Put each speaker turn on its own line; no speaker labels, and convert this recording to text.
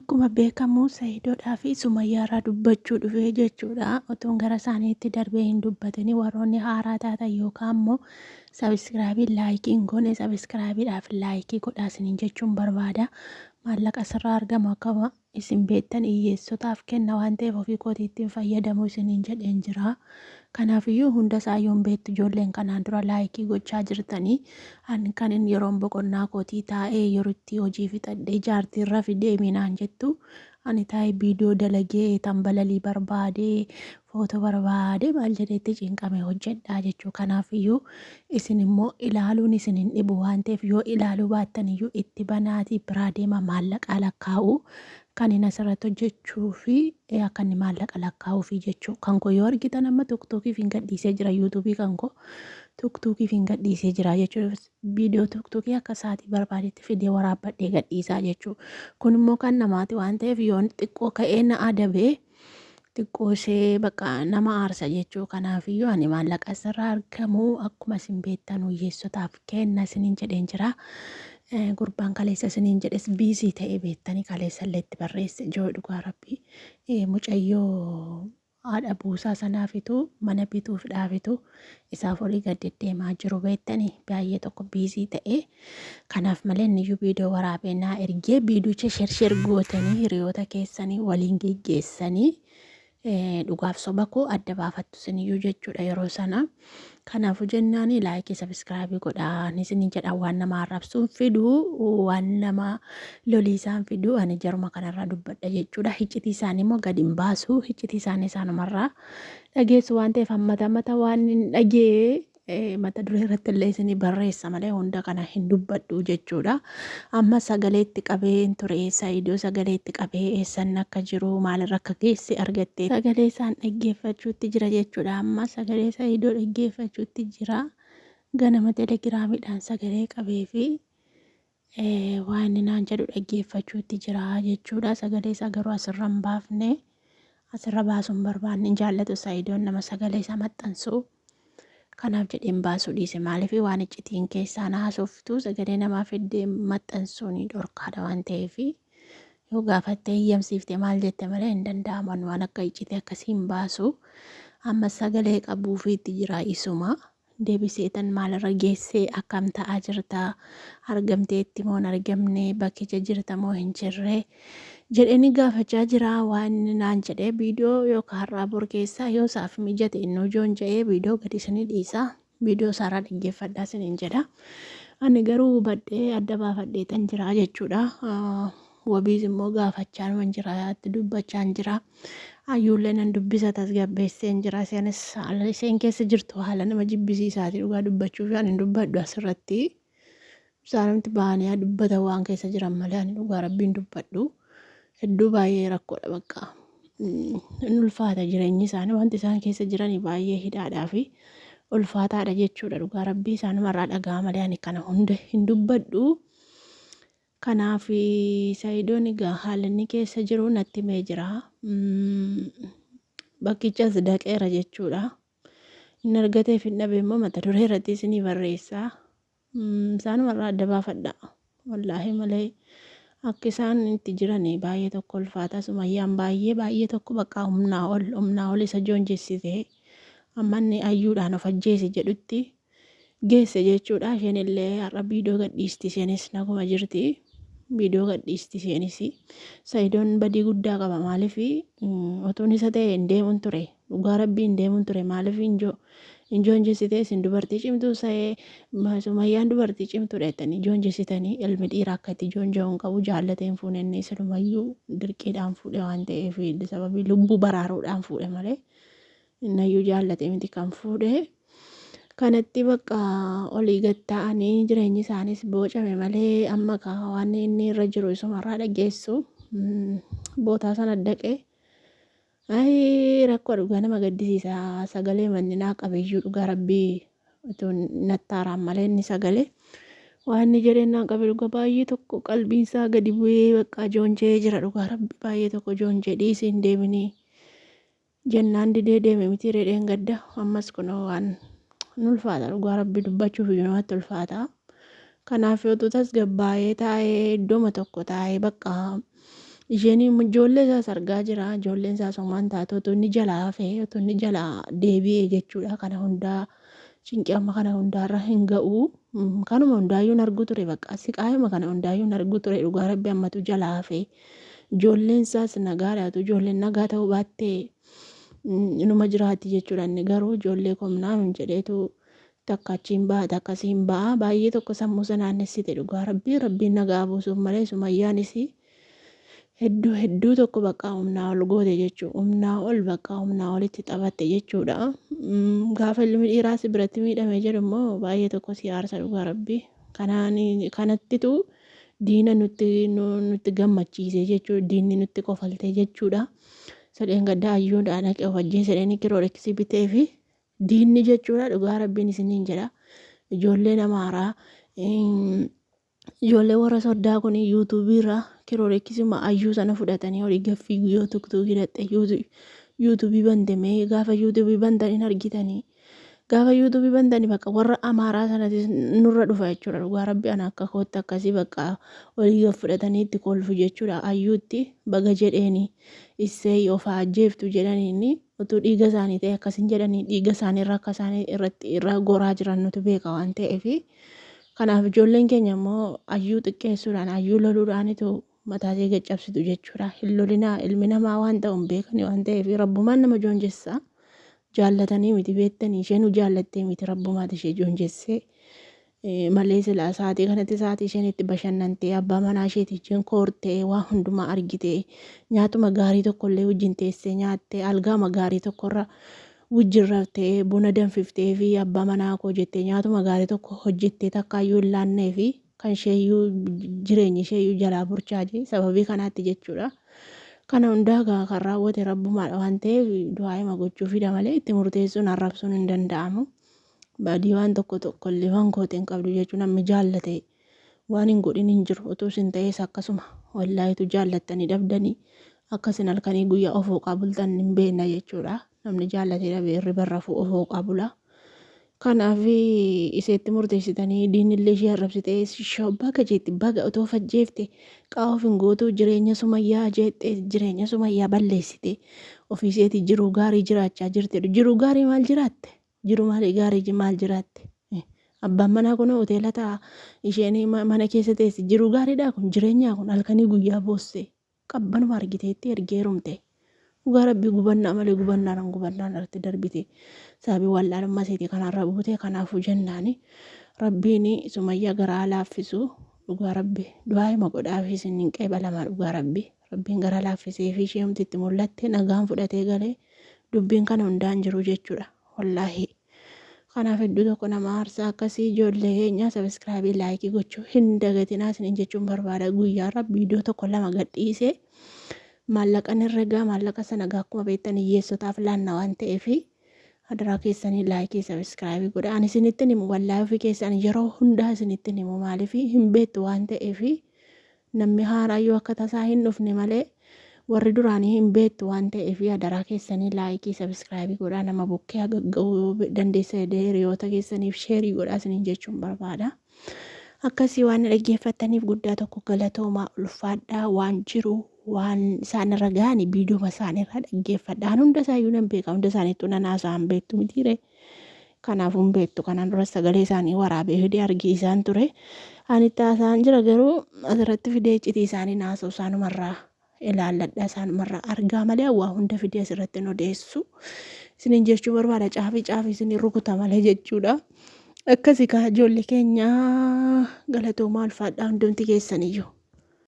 Akkuma beekamu Sa'idoodhaa fi Sumayyaarraa dubbachuu dhufee jechuudha. Otuun gara isaaniitti darbee hin dubbatini warroonni haaraa taatan yookaan immoo sabiskiraabii laayikii hin goone sabiskiraabiidhaaf laayikii godhaa isiniin jechuun barbaada. Maallaqa asirraa argamu akka isin beektan hiyyeessotaaf kenna waan ta'eef ofii kootii ittiin fayyadamu isiniin jedheen jira. Kanaafiyyuu hunda isaayyuu hin beektu ijoolleen kanaan dura laayikii gochaa jirtanii. Ani kanin yeroon boqonnaa kootii taa'ee yerootti hojii fixadhee jaartiin rafi deemi naan jettu ani taa'ee viidiyoo dalagee tambalalii barbaadee footoo barbaadee maal jedheetti cinqame hojjedhaa jechuu. Kanaafiyyuu isin immoo ilaaluun isin hin dhibu waan ta'eef yoo ilaaluu baattan iyyuu itti banaatii biraa deema maallaqaa lakkaa'u kan inni asirratti hojjechuu fi akka inni maallaqa lakkaa'uu fi jechuu. Kan koo yoo argitan amma tuktuukiif hin gadhiisee jira yuutuubii kan koo tuktuukiif hin gadhiisee jira jechuudha. Viidiyoo tuktuukii akka isaatii barbaadetti fidee waraabbadhee gadhiisaa jechuu. Kun immoo kan namaati waan ta'eef yoon xiqqoo ka'ee na adabee xiqqoo ishee bakka nama aarsa jechuu. Kanaafiyyuu ani maallaqa asirraa argamu akkuma isin beektan hiyyeessotaaf kenna isiniin jedheen jira. Gurbaan kaleessa isiniin jedhes biisii ta'ee beektanii kaleessa illee itti barreesse joo dhugaa rabbii. Mucayyoo haadha buusaa sanaafitu mana bituuf dhaabitu isaaf olii gad deddeemaa jiru beektanii baay'ee tokko biizii ta'e. Kanaaf malee inni iyyuu viidiyoo waraabee naa ergee viidiyicha sheer gootanii hiriyoota keessanii waliin geggeessanii dhugaaf soba koo adda baafattu isiniyyuu jechuudha yeroo sana. Kanaafuu jennaan laayikii sabiskiraabii godhaa isin jedha waan nama arrabsuun fiduu waan nama loliisaan fiduu ani jaruma kanarraa dubbadha jechuudha. Hiccitii isaanii immoo gadi hin baasu. Hiccitii isaanii isaanumarraa dhageessu waan ta'eef hammata mata waan hin dhagee mata duree irratti illee isinii barreessa malee hunda kana hin dubbadhu jechuudha. Amma sagalee itti qabee hin ture Saayidoo sagalee itti qabee eessan akka jiru maalirra akka geesse argatte sagalee isaan dhaggeeffachuutti jira jechuudha. Amma sagalee Saayidoo dhaggeeffachuutti jira. Ganama telegiraamiidhaan sagalee qabee fi waan inni naan jedhu dhaggeeffachuutti jira jechuudha. Sagalee isaa garuu asirra hin baafne asirra baasuu hin barbaanne hin jaallatu Saayidoon nama sagalee isaa maxxansu. Kanaaf jedheen baasuu dhiise maaliif waan iccitiin keessaan haasoftu sagalee namaa fiddee maxxansuun dhorkaadha waan ta'eef yoo gaafattee hiyyamsiifte maal jette malee hin danda'aman waan akka iccitii akkasii hin baasu. Amma sagalee qabuufi itti jira isuma deebiseetan maalirra geessee akkam ta'aa jirta argamteetti moo hin argamne bakkicha jirta moo hin jirre jedheni gaafachaa jira waan inni naan jedhee viidiyoo yookaan har'aa bor keessaa yoo isaaf mijate innuu joon jedhee viidiyoo gadi isinii dhiisa viidiyoo isaarraa dhaggeeffadhaa isiniin jedha. Ani garuu hubadhee adda baafadheetan jira jechuudha. Wabiis immoo gaafachaa numan jira itti dubbachaan jira. Ayyuullee nan dubbisa tasgabbeesseen jira. Isheenis haala isheen keessa jirtu haala nama jibbisiisaati dhugaa dubbachuuf ani hin dubbadhu asirratti. Isaanumti bahanii haa dubbatan waan keessa jiran malee ani dhugaa rabbiin dubbadhu. Hedduu baay'ee rakkoodha bakka. Hin ulfaata jireenyi isaanii wanti isaan keessa jiranii baay'ee hidhaadhaa fi ulfaataadha jechuudha dhugaa rabbii isaanumarraa dhagaa malee ani kana hunda hin dubbadhu. Kanaaf Sa'idoon egaa haala inni keessa jiru natti himee jira. Bakkichas dhaqeera jechuudha. Inni argateef hin dhabe immoo mata duree irratti isinii barreessa. Isaanumarraa adda baafadha. Wallaahi malee akka isaan itti jiran baay'ee tokko ulfaata. Sumayyaan baay'ee baay'ee tokko bakka humnaa ol humnaa ol isa joonjessite. Amma inni ayyuudhaan of ajjeese jedhutti geesse jechuudha. Isheen illee har'a viidiyoo gadhiisti. Isheenis naguma jirti. Viidiyoo gadhiisti isheenis. Sa'idoon badii guddaa qaba. Maaliif otuun isa ta'e hin deemuun ture. Dhugaa rabbii hin deemuun ture. Maaliif hin joonjessitee isin dubartii cimtuu sa'ee Sumayyaan dubartii cimtuudha jettanii joonjessitanii ilmi dhiiraa akka itti joonja'u hin qabu jaallatee hin fuune inni silumayyuu dirqiidhaan fuudhe waan ta'eef sababii lubbuu baraaruudhaan fuudhe malee innayyuu jaallatee miti kan fuudhe. Kanatti bakka olii gad ta'anii jireenyi isaanis boocame malee amma kaa waan inni irra jiru isumarraa dhageessu bootaa sana dhaqee Ayii rakkoo dhugaa nama gaddisiisa sagalee manni naa qabeeyyuu dhugaa rabbii utuu nattaaraan malee inni sagalee waan inni jedheen naan qabe dhugaa baay'ee tokko qalbiin isaa gadi bu'ee bakka joonjee jira dhugaa rabbi baay'ee tokko joonjee dhiisii hin deeminii jennaan didee deeme miti redheen gadda ammas kunoo waan hin ulfaata dhugaa rabbi dubbachuuf iyyuu namatti ulfaata kanaaf yoo tasgabbaa'ee taa'ee iddooma tokko taa'ee bakka Isheen ijoollee isaas argaa jira. Ijoolleen isaas homaan taatu otoo inni jalaa hafee otoo inni jalaa deebi'ee jechuudha. Kana hundaa cinqii amma kana hundaarra hin ga'u. Kanuma hundaayyuu hin argu ture bakka siqaayuma kana hundaayyuu hin argu ture dhugaa rabbi ammatu jalaa hafee. Ijoolleen isaas nagaadhaatu ijoolleen nagaa ta'uu baattee inuma jiraatti jechuudha. Inni garuu ijoollee komnaa hin jedheetu takka achiin ba'a takka asiin ba'a. Baay'ee tokko sammuu sana naannessite dhugaa rabbii rabbiin nagaa buusuuf malee sumayyaanis hedduu hedduu tokko bakka humnaa ol goote jechuudha. Humnaa ol bakka humnaa olitti taphatte jechuudha. Gaafa ilmi dhiiraa si biratti miidhame jedhu immoo baay'ee tokko si aarsa dhugaa rabbii. Kanaan kanattitu diina nutti nutti gammachiise jechuudha. Diinni nutti kofalte jechuudha. Sadeen gaddaa ayyuudhaa dhaqee of ajjeese jedhanii kirooleksii bitee fi diinni jechuudha dhugaa rabbiin isiniin jedha. Ijoolleen amaaraa ijoollee warra soddaa kun yuutuubii irraa kirooleksii ayyuu sana fudhatanii olii gaffii yoo tuktuu hidhatte yuutuubii bante mee gaafa yuutuubii bantan hin argitanii. Gaafa yuutuubii bantanii bakka warra amaaraa sanatis nurra dhufa jechuudha. Dhugaa rabbi ana akka kootti akkasii bakka olii gad fudhatanii itti kolfu jechuudha. Ayyuutti baga jedheeni isseey of haa ajjeeftu jedhaniini utuu dhiiga isaanii ta'e akkasin jedhanii dhiiga isaanii irra akka isaanii irratti irra goraa jiran nutu beeka waan ta'eef. Kanaaf ijoolleen keenya immoo ayyuu xiqqeessuudhaan ayyuu loluudhaanitu mataa ishee gad cabsitu jechuudha. Hin lolinaa ilmi namaa waan ta'u hin beekani waan ta'eef rabbumaan nama joonjessa. Jaallatanii miti beektanii isheen jaallattee miti rabbumaati ishee joonjessee. Malee silaa sa'aatii kanatti sa'aatii isheen itti bashannantee abbaa manaa isheetii wajjin koortee waa hundumaa argitee nyaatuma gaarii tokkollee wajjin teessee nyaattee algaama gaarii tokkorra wajjin raftee buna danfiftee fi abbaa manaa koo jettee nyaatuma gaarii tokko hojjettee takkaayyuu hin laannee fi kan isheeyyuu jireenyi isheeyyuu jalaa burchaaje sababii kanaatti jechuudha. Kana hundaa gaa kan raawwate rabbumaadha waan ta'eef du'aa'ima gochuufidha malee itti murteessuun arrabsuun hin danda'amu. Badii waan tokko tokko illee waan goote hin qabdu jechuun namni jaallate waan hin godhin hin jiru utuu isin ta'es akkasuma wallaahitu jaallattanii dhabdanii akkasin halkanii guyyaa of hooqaa bultan hin beekna jechuudha. Namni jaallatee dhabe hirriba rafuu of hooqaa bula. Kanaaf iseetti murteessitanii diinillee ishee arrabsitee baga jetti baga otoo fajjeefte qaawwa of hin gootu jireenya sumayyaa jettee jireenya sumayyaa balleessite ofiiseetii jiruu gaarii jiraachaa jirti. Jiruu gaarii maal jiraatte? Jiruu maalii gaarii maal jiraatte? Abbaan manaa kun hoteela ta'a isheen mana keessa teessi jiruu gaariidhaa kun jireenyaa kun halkanii guyyaa boosse qabbanuma argiteetti ergee heerumte. Dhugaa rabbii gubannaa malee gubannaan gubannaan irratti darbite. Sababii wallaalummaa isheetii kanarra buute kanaafuu jennaani rabbiin sumayyaa garaa laaffisu dhugaa rabbi du'aa'ima godhaafis hin qeebalama dhugaa rabbi rabbiin garaa laaffisee fi ishee humti itti mul'atte nagaan fudhatee galee dubbiin kana hundaan jiru jechuudha wallaahi. Kanaaf hedduu tokko nama aarsaa akkasii ijoollee keenya sabiskiraabii laayikii gochuu hin dagatinaa isiniin jechuun barbaada guyyaarra viidiyoo tokko lama gadhiisee maallaqan herregaa maallaqa sana gaa akkuma beektan hiyyeessotaaf laanna waan ta'eef hadaraa keessanii laayikii sabiskiraabii godha. Ani isinittin himu wallaahi ofii keessan yeroo hundaa isinittin himu maaliif hin beektu waan ta'eef namni haaraa yoo akka tasaa hin dhufne malee warri duraanii hin beektu waan ta'eef hadaraa keessanii laayikii sabiskiraabii godhaa nama bukkee hagagga'uu dandeessa hiriyoota keessaniif sheerii godhaa isiniin jechuun barbaada. Akkasii waan dhaggeeffattaniif guddaa tokko galatoomaa ulfaadhaa waan jiru waan isaan irra ga'ani viidiyoo isaan irraa dhaggeeffadha. An hunda isaayyuu nan beeka hunda isaaniittuu nan haasa'an beektu mitiire. Kanaafuu hin beektu kanaan dura sagalee isaanii waraabee fidee argii isaan ture. Ani itti haasa'an jira garuu asirratti fidee iccitii isaanii naasa'u isaanumarraa ilaalladha isaanumarraa argaa malee waa hunda fidee asirratti hin odeessu. Isiniin jechuu barbaada caafii caafii isinii rukuta malee jechuudha. Akkasii kaa ijoollee keenya galatoomaa ulfaadhaa hundumti keessaniyyuu.